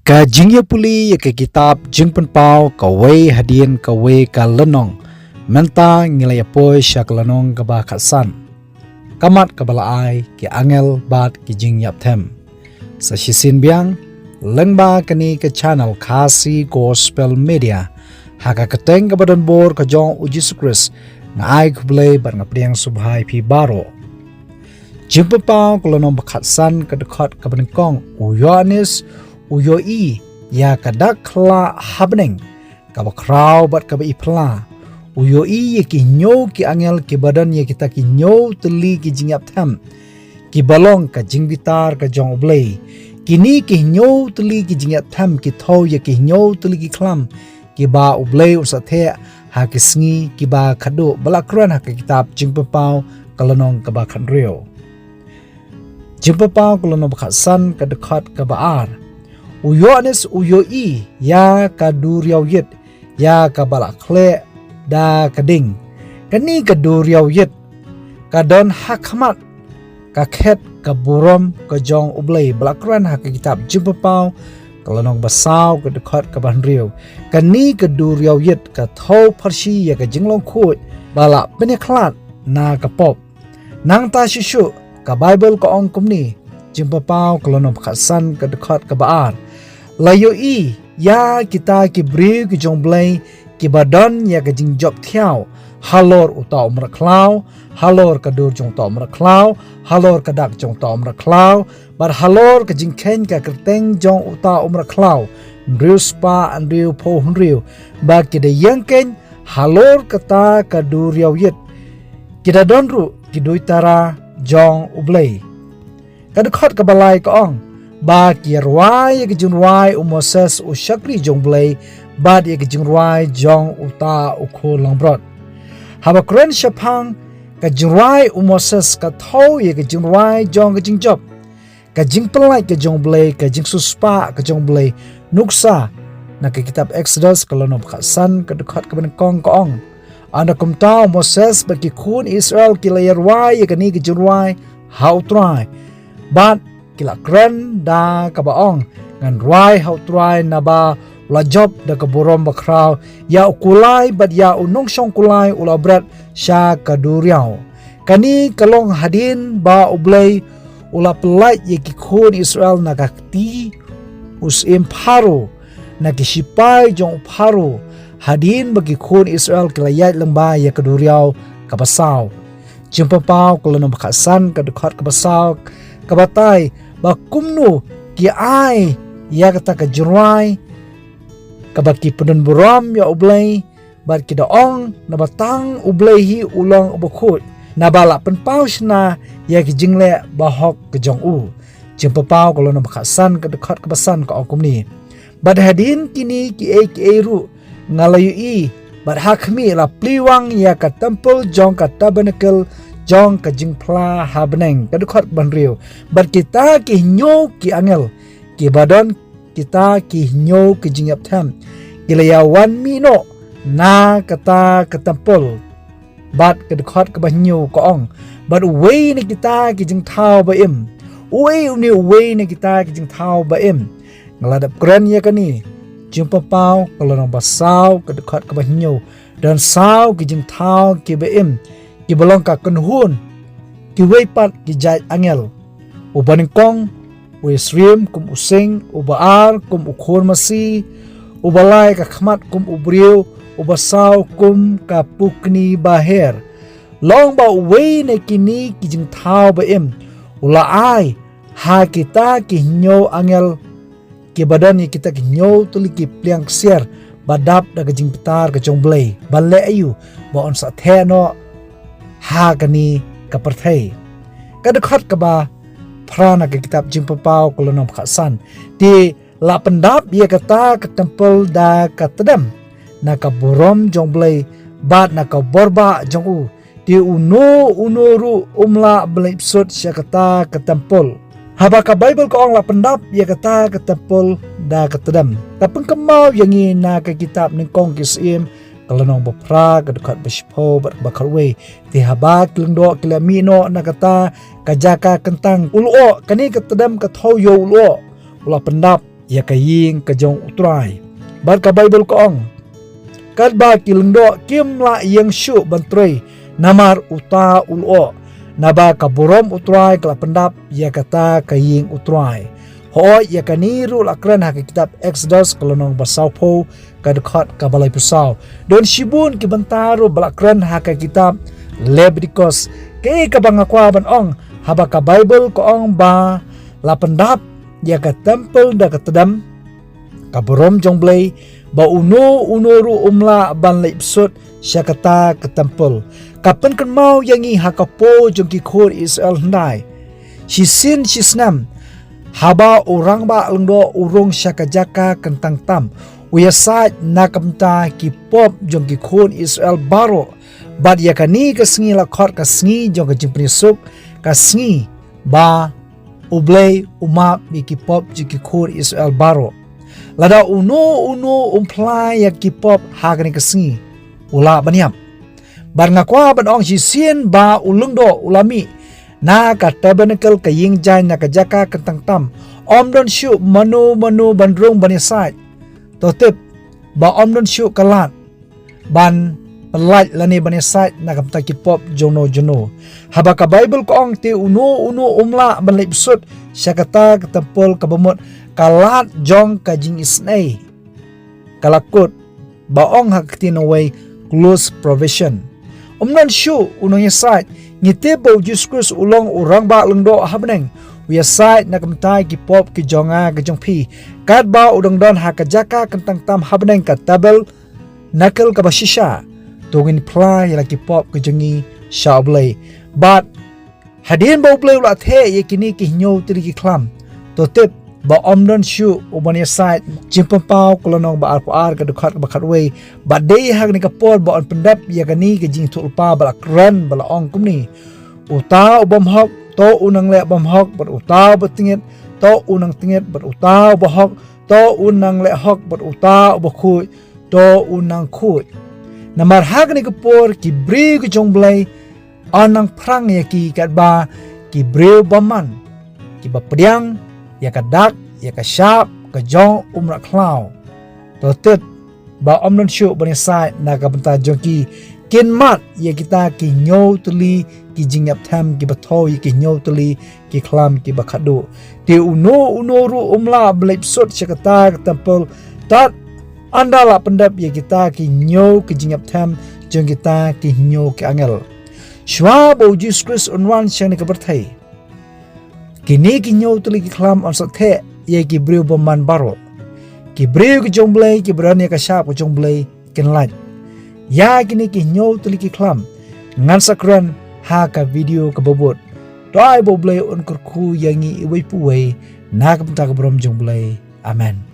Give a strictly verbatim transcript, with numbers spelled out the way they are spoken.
Ka jingïapule ïa ka kitab Jingpynpaw kawei hadien kawei ka lynnong. Mynta ngi la ïapoi sha ka lynnong kaba khatsan. Ka mat kaba la ai, ki angel bad ki jingïapthem. Sa shisien biang, lyngba kane ka channel Khasi Gospel Media, ha ka kyrteng kaba donbor ka jong U Jisu Khrist, nga ai khublei bad nga pdiang sngewbha ïa phi baroh. Jingpynpaw ka lynnong ba khatsan, ka dkhot kaba nyngkong. U Ïoannis u ïohi ïa ka dak khyllah ha bneng, kaba khraw bad kaba iphylla. U ïohi ïa ki hynñiew ki angel kiba don ïa kita ki hynñiew tylli ki jingïapthem, kiba long ka jingbitar ka jong U Blei. Kine ki hynñiew tylli ki jingïapthem ki thew ïa ki hynñiew tylli ki khlam kiba U Blei un sa theh ha ki sngi kiba khadduh, ba la kren ha ka kitab Jingpynpaw ka lynnong kaba khathynriew. Jingpynpaw ka lynnong ba khatsan, ka dkhot kaba ar. U Ïoannis u ïohi ïa ka duriaw ïit, ïa kaba la khleh da ka ding. Kane ka duriaw ïit ka don ha khmat ka khet ka burom ka jong U Blei, ba la kren ha ka kitab Jingpynpaw ka lynnong ba saw, ka dkhot kaba hynriew. Kane ka duriaw ïit ka thew pharshi ïa ka jinglong khuid ba la pynïakhlad na ka pop. Nangta shuh shuh ka Baibl ka ong kumne, Jingpynpaw ka lynnong ba khatsan, ka dkhot kaba ar. La ïohi ïa kita ki briew ki jong U Blei kiba don ïa ka jingjop thiaw halor uta u mrad khlaw, halor ka dur jong uta u mrad khlaw, halor ka dak jong uta u mrad khlaw, bad halor ka jingkheiñ ka kyrteng jong uta u mrad khlaw, hynriew spah hynriew phew hynriew, ba ki da ïeng kheiñ halor kata ka duriaw ïit. Ki da don ruh ki duitara jong U Blei. Ka dkhot kaba lai ka ong, ba ki rwai ïa ka jingrwai u Moses u shakri jong U Blei, bad ïa ka jingrwai jong uta u khun langbrot. Haba kren shaphang ka jingrwai u Moses ka thew ïa ka jingrwai jong ka jingjop, ka jingpynlait ka jong U Blei, ka jingsiewspah ka jong U Blei. Nuksa na ka kitab Exodus ka lynnong ba khatsan, ka dkhot kaba nyngkong ka ong, ynda kumta u Moses bad ki khun Israel ki la ïarwai ïa kane ka jingrwai ha U Trai, bad ki la kren da kaba ong, ngan rwai ha U Trai, naba u la jop da ka burom bakhraw ïa u kulai, bad ïa u nongshong kulai u la bret sha ka duriaw. Kane ka long hadien ba U Blei u la pynlait ïa ki khun Israel na ka kti u syiem Pharaoh, na ki shipai jong u Pharaoh, hadien ba ki khun Israel ki la ïaid lyngba ïa ka duriaw kaba saw. Jingpynpaw ka lynnong ba khatsan, ka dkhot kaba saw, ka batai ba kumno ki ai ïa kata ka jingrwai kaba ki pyndonburom ïa U Blei, bad ki da ong, naba tang U Blei hi u long uba khuid, naba la pynpaw shynna ïa ki jingleh bahok ka jong u. Jingpynpaw ka lynnong ba khatsan, ka dkhot kaba san, ka ong kumne, bad hadien kine kiei kiei ruh nga la ïohi, bad ha khmih, la plie wang ïa ka templ jong ka tabernakl jong ka jingphla ha bneng, ka dkhot kaba hynriew. Bad kita ki hynñiew ki angel kiba don kita ki hynñiew ki jingïapthem, ki la ïawan mih noh na kata ka templ. Bad ka dkhot kaba hynñiew ka ong, bad uwei na kita ki jingthaw ba im. Uei une uwei na kita ki jingthaw ba im? Nga la dep kren ïa kane. Jingpynpaw ka lynnong ba saw, ka dkhot kaba hynñiew. Don saw ki jingthaw kiba im, kiba long ka kynhun kiwei pat ki jait angel. Uba nyngkong u ïasyriem kum u sing, uba ar kum u khun masi, uba lai ka khmat kum u briew, uba saw kum ka pukni baher. Long ba uwei na kine ki jingthaw ba im u la ai ha kita ki hynñiew angel kiba don ïa kita ki hynñiew tylli ki pliang ksiar, ba dap da ka jingbitar ka jong U Blei, ban leh aïu? Ba un sa theh noh ha kane ka pyrthei. Ka dkhot kaba phra na ka kitab Jingpynpaw ka lynnong ba khatsan. Te la pyndap ïa kata ka templ da ka tdem na ka burom jong U Blei bad na ka borbah jong u. Te uno uno ruh um lah ban leit bsut sha kata ka templ. Haba ka Baibl ka ong la pyndap ïa kata ka templ da ka tdem, ka pynkynmaw ïa ngi na ka kitab Nyngkong ki Syiem ka lynnong ba phra, ka dkhot ba shiphew bad ba khatwei. Te haba ki lyngdoh ki la mih noh na kata ka jaka kyntang, u lyoh, kane ka tdem ka thew ïa u lyoh, u la pyndap ïa ka ïing ka jong U Trai. Bad ka Baibl ka ong, katba ki lyngdoh kim lah ïeng shuh ban trei, namar uta u lyoh, naba ka burom U Trai ka la pyndap ïa kata ka ïing U Trai. Hooid, ïa kane ruh la kren ha ka kitab Exodus ka lynnong ba sawphew, ka dkhot kaba laiphew saw. Don shibun ki bynta ruh ba la kren ha ka kitab Leviticus. Kaei kaba nga kwah ban ong, haba ka Baibl ka ong ba la pyndap ïa ka templ da ka tdem, ka burom jong U Blei, ba uno uno ruh um lah ban leit bsut sha kata ka templ. Ka pynkynmaw ïa ngi ha ka por jong ki khun Israel hyndai. Shisien shisnem, haba u rangbah lyngdoh u rung sha ka jaka kyntang tam, u ïasaid na ka bynta ki pop jong ki khun Israel baroh. Bad ïa kane ka sngi la khot ka sngi jong ka jingpynsuk, ka sngi ba U Blei u map ïa ki pop jong ki khun Israel baroh. Lada uno uno um phla ïa ki pop ha kane ka sngi, u lah ban ïap. Bad nga kwah ban ong, shisien ba u lyngdoh u la mih na ka tabernakl, ka ïing jaiñ na ka jaka kyntang tam, ym don shuh mano mano ban rung ban ïasaid. To tip ba ym don shuh ka lad ban pyllait lane ban ïasaid na ka bynta ki pop jongno jongno. Haba ka Baibl ka ong, te uno uno um lah ban leit bsut sha kata ka templ kaba mut ka lad jong ka jingisynei, ka la kut ba ong ha ka ktien nongwei close provision. Ym don shuh u nongïasaid. Ngi tip ba U Jisu Khrist u long u rangbah lyngdoh ha bneng, u ïasaid na ka bynta ki pop ki jong nga ki jong phi. Katba u dang don ha ka jaka kyntang tam ha bneng, ka tabernakl kaba shisha, to ngin phla ïa la ki pop ki jong ngi sha U Blei. Bad hadien ba U Blei u la theh ïa kine ki hynñiew tylli ki khlam, to tip ba ym don shuh u ban ïasaid. Jingpynpaw ka lynnong ba arphew ar, ka dkhot kaba khatwei. Bad dei ha kane ka por ba yn pyndep ïa kane ka jingïathuhlypa ba la kren, ba la ong kumne: Uta u bymhok, to u nang leh bymhok, bad uta u batngit, to u nang tngit, bad uta u bahok, to u nang leh hok, bad uta u bakhuid, to u nang khuid. Namar ha kane ka por ki briew ki jong U Blei yn nang phrang ïa ki katba ki briew bymman, kiba pdiang ïa ka dak, ïa ka shap ka jong u mrad khlaw. To tip ba ym don shuh ban ïasaid na ka bynta jong ki. Kin mad ïa kita ki hynñiew tylli ki jingïap them, kiba thew ïa ki hynñiew tylli ki khlam kiba khatduh. Te uno uno ruh um lah ban leit bsut sha kata ka templ tad ynda la pyndep ïa kita ki hynñiew ki jingïap them jong kita ki hynñiew ki angel. Shuwa ba U Jisu Khrist un wan sha kane ka pyrthei, kine ki hynñiew tylli ki khlam yn sa theh ïa ki briew bymman baroh. Ki briew ki jong U Blei, kiba don ïa ka shap ka jong U Blei, kin lait. Ïa kine ki hynñiew tylli ki khlam ngan sa kren ha ka video kaba bud. To ai ba U Blei un kyrkhu ïa ngi iwei pa iwei na ka bynta ka burom jong U Blei. Amen.